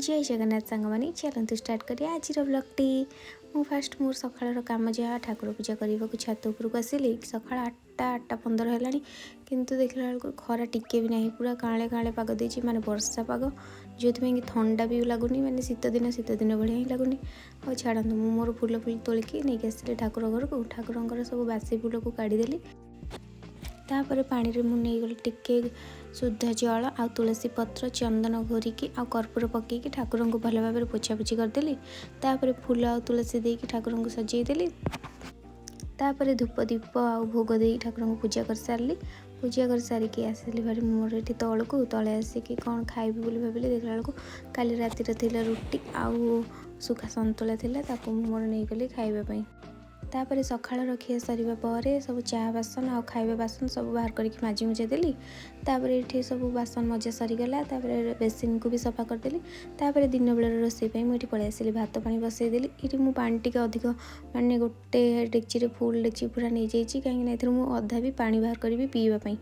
ଜୟ ଜଗନ୍ନାଥ ସାଙ୍ଗମାନେ, ଚାଲନ୍ତୁ ଷ୍ଟାର୍ଟ କରିବା ଆଜିର ବ୍ଲଗ୍ଟି। ମୁଁ ଫାଷ୍ଟ ମୋର ସକାଳର କାମ ଯାହା, ଠାକୁର ପୂଜା କରିବାକୁ ଛାତ ଉପରକୁ ଆସିଲି। ସକାଳ 8ଟା, 8:15 ହେଲାଣି, କିନ୍ତୁ ଦେଖିଲା ବେଳକୁ ଖରା ଟିକେ ବି ନାହିଁ। ପୁରା କାଁଳେ କାଁଳେ ପାଗ ଦେଇଛି, ମାନେ ବର୍ଷା ପାଗ, ଯେଉଁଥିପାଇଁ କି ଥଣ୍ଡା ବି ଲାଗୁନି, ମାନେ ଶୀତ ଦିନ ଶୀତ ଦିନ ଭଳିଆ ହିଁ ଲାଗୁନି। ଆଉ ଛାଡ଼ନ୍ତୁ, ମୁଁ ମୋର ଫୁଲ ଫୁଲ ତୋଳିକି ନେଇକି ଆସିଲି ଠାକୁର ଘରକୁ। ଠାକୁରଙ୍କର ସବୁ ବାସି ଫୁଲକୁ କାଢ଼ିଦେଲି। ତାପରେ ପାଣିରେ ମୁଁ ନେଇଗଲି ଟିକେ ଶୁଦ୍ଧ ଜଳ ଆଉ ତୁଳସୀ ପତ୍ର, ଚନ୍ଦନ ଘୋରିକି ଆଉ କର୍ପୂର ପକାଇକି ଠାକୁରଙ୍କୁ ଭଲ ଭାବରେ ପୋଛାପୋଛି କରିଦେଲି। ତାପରେ ଫୁଲ ଆଉ ତୁଳସୀ ଦେଇକି ଠାକୁରଙ୍କୁ ସଜେଇ ଦେଲି। ତାପରେ ଧୂପ, ଦୀପ ଆଉ ଭୋଗ ଦେଇକି ଠାକୁରଙ୍କୁ ପୂଜା କରିସାରିଲି। ପୂଜା କରିସାରିକି ଆସିଲି ଭାରି ମୋର ଏଠି ତଳକୁ। ତଳେ ଆସିକି କ'ଣ ଖାଇବି ବୋଲି ଭାବିଲି। ଦେଖିଲା ବେଳକୁ କାଲି ରାତିରେ ଥିଲା ରୁଟି ଆଉ ଶୁଖା ସନ୍ତୁଳା ଥିଲା, ତାକୁ ମୁଁ ମୋର ନେଇଗଲି ଖାଇବା ପାଇଁ। ତାପରେ ସକାଳର ଖିଆ ସରିବା ପରେ ସବୁ ଚା ବାସନ ଆଉ ଖାଇବା ବାସନ ସବୁ ବାହାର କରିକି ମାଜି ମୁଜା ଦେଲି। ତାପରେ ଏଠି ସବୁ ବାସନ ମଜା ସରିଗଲା। ତାପରେ ବେସିନ୍କୁ ବି ସଫା କରିଦେଲି। ତାପରେ ଦିନ ବେଳର ରୋଷେଇ ପାଇଁ ମୁଁ ଏଠି ପଳେଇ ଆସିଲି, ଭାତ ପାଣି ବସେଇଦେଲି। ଏଠି ମୁଁ ପାଣି ଟିକେ ଅଧିକ, ମାନେ ଗୋଟେ ଡେକ୍ଚିରେ ଫୁଲ୍ ଡେକ୍ଚି ପୁରା ନେଇଯାଇଛି, କାହିଁକିନା ଏଥିରୁ ମୁଁ ଅଧା ବି ପାଣି ବାହାର କରିବି ପିଇବା ପାଇଁ।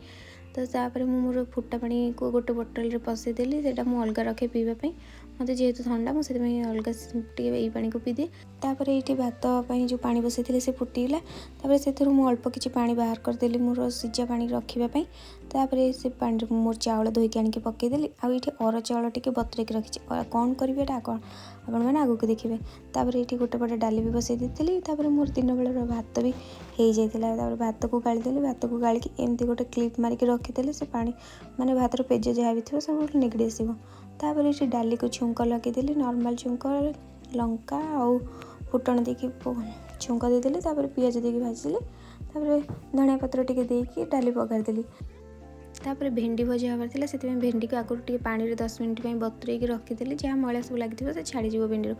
ତ ତାପରେ ମୁଁ ମୋର ଫୁଟା ପାଣିକୁ ଗୋଟେ ବୋଟଲରେ ପସେଇଦେଲି। ସେଇଟା ମୁଁ ଅଲଗା ରଖେ ପିଇବା ପାଇଁ। ମୋତେ ଯେହେତୁ ଥଣ୍ଡା, ମୁଁ ସେଥିପାଇଁ ଅଲଗା ଟିକେ ଏଇ ପାଣିକୁ ପିଇଦିଏ। ତାପରେ ଏଇଠି ଭାତ ପାଇଁ ଯେଉଁ ପାଣି ବସେଇଥିଲି, ସେ ଫୁଟିଗଲା। ତାପରେ ସେଥିରୁ ମୁଁ ଅଳ୍ପ କିଛି ପାଣି ବାହାର କରିଦେଲି ମୋର ସିଝା ପାଣି ରଖିବା ପାଇଁ। ତାପରେ ସେ ପାଣିରେ ମୁଁ ମୋର ଚାଉଳ ଧୋଇକି ଆଣିକି ପକାଇଦେଲି। ଆଉ ଏଇଠି ଅରୁଆ ଚାଉଳ ଟିକେ ବତୁରେଇକି ରଖିଛି। କ'ଣ କରିବି ଏଇଟା କ'ଣ, ଆପଣମାନେ ଆଗକୁ ଦେଖିବେ। ତାପରେ ଏଇଠି ଗୋଟେ ପଟେ ଡାଲି ବି ବସେଇ ଦେଇଥିଲି। ତାପରେ ମୋର ଦିନ ବେଳର ଭାତ ବି ହେଇଯାଇଥିଲା। ତାପରେ ଭାତକୁ ଗାଳିଦେଲି। ଭାତକୁ ଗାଳିକି ଏମିତି ଗୋଟେ କ୍ଲିପ୍ ମାରିକି ରଖିଦେଲେ ସେ ପାଣି, ମାନେ ଭାତର ପେଜ ଯାହା ବି ଥିବ, ସବୁ ନିଗିଡ଼ି ଆସିବ। ତାପରେ ଏଠି ଡାଲିକୁ ଛୁଙ୍କ ଲଗେଇଦେଲି। ନର୍ମାଲ୍ ଛୁଙ୍କ, ଲଙ୍କା ଆଉ ଫୁଟଣ ଦେଇକି ଛୁଙ୍କ ଦେଇଦେଲି। ତାପରେ ପିଆଜ ଦେଇକି ଭାଜିଲି। ତାପରେ ଧନିଆ ପତ୍ର ଟିକେ ଦେଇକି ଡାଲି ପଘାରିଦେଲି। ତାପରେ ଭେଣ୍ଡି ଭଜା ହେବାର ଥିଲା, ସେଥିପାଇଁ ଭେଣ୍ଡିକୁ ଆଗରୁ ଟିକେ ପାଣିରେ 10 ମିନିଟ୍ ପାଇଁ ବତୁରେଇକି ରଖିଦେଲି। ଯାହା ମଇଳା ସବୁ ଲାଗିଥିବ, ସେ ଛାଡ଼ିଯିବ ଭେଣ୍ଡିରୁ।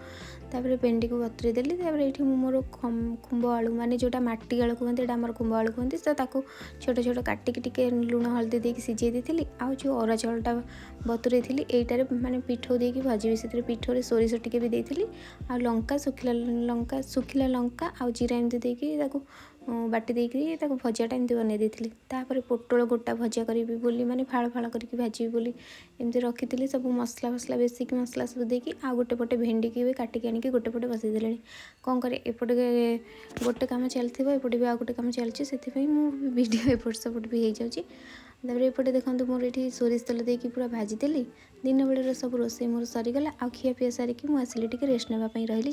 ତାପରେ ଭେଣ୍ଡିକୁ ବତୁରେଇ ଦେଲି। ତାପରେ ଏଇଠି ମୁଁ ମୋର ଖୁମ୍ବ ଆଳୁ, ମାନେ ଯେଉଁଟା ମାଟି ଆଳୁ କୁହନ୍ତି, ଏଇଟା ଆମର ଖୁମ୍ବ ଆଳୁ କୁହନ୍ତି, ତ ତାକୁ ଛୋଟ ଛୋଟ କାଟିକି ଟିକେ ଲୁଣ ହଳଦୀ ଦେଇକି ସିଝେଇ ଦେଇଥିଲି। ଆଉ ଯେଉଁ ଅରୁଆ ଚାଉଳଟା ବତୁରେଇଥିଲି, ଏଇଟାରେ ମାନେ ପିଠଉ ଦେଇକି ଭାଜିବି। ସେଥିରେ ପିଠଉରେ ସୋରିଷ ଟିକେ ବି ଦେଇଥିଲି ଆଉ ଲଙ୍କା, ଶୁଖିଲା ଲଙ୍କା ଆଉ ଜିରା ଏମିତି ଦେଇକି ତାକୁ ବାଟି ଦେଇକି ତାକୁ ଭଜାଟା ଏମିତି ବନେଇ ଦେଇଥିଲି। ତାପରେ ପୋଟଳ ଗୋଟା ଭଜା କରିବି ବୋଲି, ମାନେ ଫାଳ ଫାଳ କରିକି ଭାଜିବି ବୋଲି ଏମିତି ରଖିଥିଲି ସବୁ ମସଲା ଫସଲା, ବେସିକ୍ ମସଲା ସବୁ ଦେଇକି। ଆଉ ଗୋଟେ ପଟେ ଭେଣ୍ଡିକି ବି କାଟିକି ଆଣିକି ଗୋଟେ ପଟେ ବସେଇ ଦେଲେଣି। କ'ଣ କରେ, ଏପଟେ ଗୋଟେ କାମ ଚାଲିଥିବ, ଏପଟେ ବି ଆଉ ଗୋଟେ କାମ ଚାଲିଛି, ସେଥିପାଇଁ ମୁଁ ଭିଡ଼ିଓ ଏପଟ ସେପଟ ବି ହେଇଯାଉଛି। ତାପରେ ଏପଟେ ଦେଖନ୍ତୁ, ମୋର ଏଠି ସୋରିଷ ତେଲ ଦେଇକି ପୁରା ଭାଜିଦେଲି। ଦିନ ବେଳର ସବୁ ରୋଷେଇ ମୋର ସରିଗଲା ଆଉ ଖିଆ ପିଆ ସାରିକି ମୁଁ ଆସିଲି, ଟିକେ ରେଷ୍ଟ ନେବା ପାଇଁ ରହିଲି।